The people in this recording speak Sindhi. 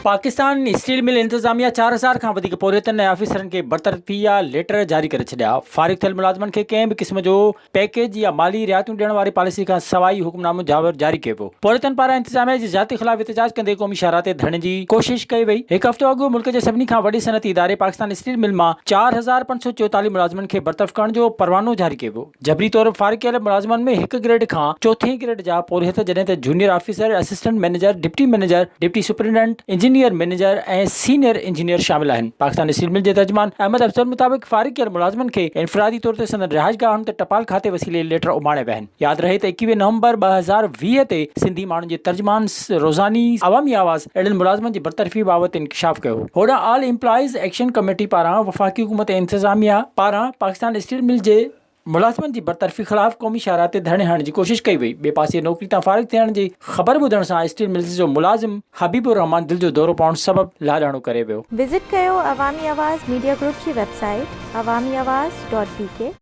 پاڪستان اسٽيل مل انتظاميا 4000 کان وڌيڪ پورهيتن ۽ آفيسرن کي برطرفي جا ليٽر جاري ڪري ڇڏيا. فارغ ٿيل ملازمن کي ڪنهن به قسم جو پيڪيج يا مالي رعايتون ڏيڻ واري پاليسي کان سواء ئي حڪمنامو جاري ڪيو ويو. پورهيتن پاران انتظاميا جي زيادتي خلاف احتجاج ڪندي قومي شاهراهه تي ڌرڻي جي ڪوشش ڪئي وئي. هڪ هفتو اڳ ملڪ جي سڀني کان وڏي صنعتي اداري پاڪستان اسٽيل مل مان 4544 ملازمن کي برطرف ڪرڻ جو پروانو جاري ڪيو ويو. جبري طور فارغ ڪيل ملازمن ۾ هڪ گريڊ کان چوٿين گريڊ جا پورهيت جڏهن ته junior officer, assistant manager, deputy manager, deputy superintendent, engineer manager ۽ senior engineer شامل آهن. پاڪستان اسٽيل مل جي ترجمان احمد افضل مطابق فارغ ڪيل ملازمن کي انفرادي طور تي سندن رهائشگاهن تي ٽپال کاتي وسيلي ليٽر اماڻيا ويا آهن. ياد رهي ته 21 نومبر 2020 تي سنڌي ماڻهن جي ترجمان روزاني عوامي آواز اهڙن ملازمن جي برطرفي بابت انڪشاف ڪيو هو. هوڏانهن آل ايمپلائيز ايڪشن ڪميٽي پاران وفاقي حڪومت ۽ انتظاميا پاران پاڪستان اسٽيل مل جي ملازمن جي برطرفي خلاف قومي شاهراهه تي ڌرڻي هڻڻ جي ڪوشش ڪئي وئي. ٻئي پاسي نوڪري تان فارغ ٿيڻ جي خبر ٻڌڻ سان اسٽيل ملز جو ملازم حبيب الرحمان دل جو دورو پوڻ سبب لاڏاڻو ڪري ويو. وزٽ ڪيو عوامي آواز ميڊيا گروپ جي website Awami Awaz dot B K.